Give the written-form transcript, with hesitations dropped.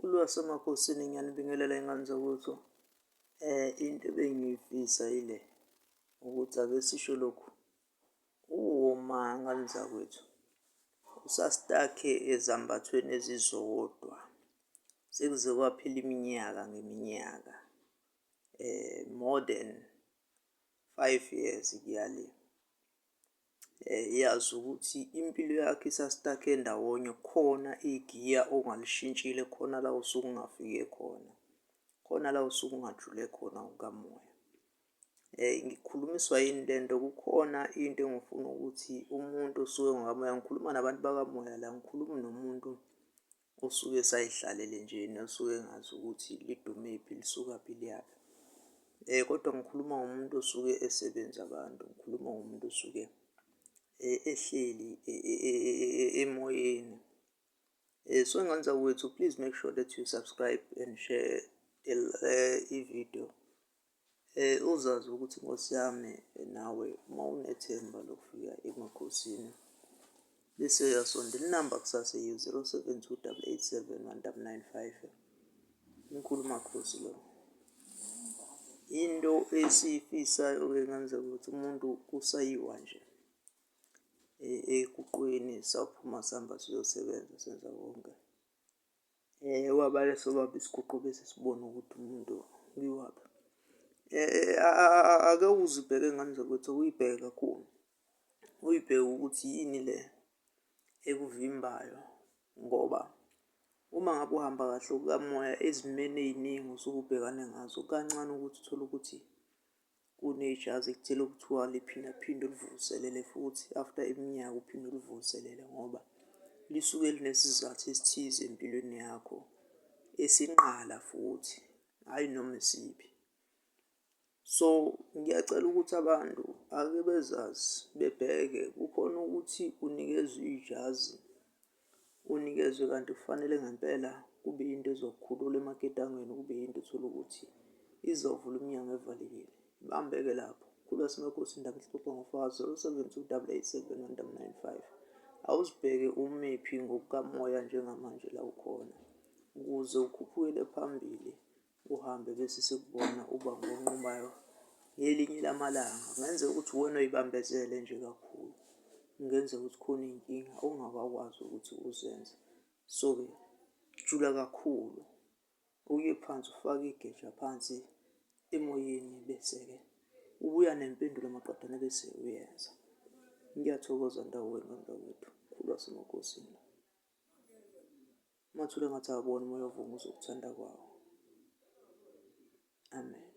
Kulwasemakhosini ngiyanibingelela ingane zakwethu. Into ebengiyifisa ile ukuthi ake sisho lokhu, uma ngane zakwethu usa-stuck-e ezambathweni ezizodwa sekuze kwaphela iminyaka ngeminyaka, more than 5 years kuya le. Yazi ukuthi impilo yakho isa-stuck-e ndawonye khona igiya ongalishintshile, khona la osuke ungafike khona, khona la osuke ungajule khona kukamoya. Ngikhulumiswa yini lento? Kukhona into engifuna ukuthi umuntu osuke ngokamoya, ngikhuluma nabantu bakamoya la, angikhulumi nomuntu osuke esayihlalele nje nosuke engazi ukuthi lidumephi, lisukaphi, liyaphi. Kodwa ngikhuluma ngomuntu osuke esebenza abantu, ngikhuluma ngomuntu osuke ehleli emoyeni. So ngane zakwethu, please make sure that you subscribe and share i-video. Uzazi ukuthi Nkosi yami nawe uma unethemba lokufika emakhosini bese uyasondela, inamba kusasa iyi-072 887 1995. Umkhulu Makhosi lo. Into esiyifisayo-ke ngane zakwethu, umuntu kusayiwa nje eguqweni, saphuma sihamba siyosebenza, senza konke. Kwabale sobamba isiguqo bese sibone ukuthi umuntu uyiwaphi. Ake uzibheke ngane zakwethu, uyibheke kakhulu, uyibheke ukuthi yini le ekuvimbayo ngoba uma ngabe uhamba kahle kukamoya ezimeni ey'ningi osuke ubhekane ngazo, kancane ukuthi uthole ukuthi kunejazi ekuthile okuthiwa liphindaphinde ulivuselele futhi after iminyaka uphinde ulivuselele ngoba lisuke linesizathu esithize empilweni yakho esinqala futhi, hhayi noma isiphi. So ngiyacela ukuthi abantu ake bezazi bebheke, kukhona ukuthi unikezwe ijazi, unikezwe kanti kufanele ngempela kube yinto ezokukhulula emaketangweni, kube yinto uthole ukuthi izovula iminyango evalekile. Bambeke lapho. Khulu waseMakhosini indaba exoxwa ngofakazi 072 887 1995. Awuzibheke umephi ngokukamoya njengamanje la ukhona ukuze ukhuphukele phambili uhambe bese sikubona uba ngonqumayo ngelinye lamalanga. Kungenzeka ukuthi uwena oyibambezele nje kakhulu, kungenzeka ukuthi khona iy'nkinga ongakakwazi ukuthi uzenze. So-ke jula kakhulu, uye phansi ufake igeja phansi emoyeni bese-ke ubuya nempendulo maqedane bese uyenza. Ngiyathokoza ndawonye mntakwethu, Mkhulu waseMakhosini. Mathule ngathi akaboni umoya ovunguza ukuthanda kwawo. Amen.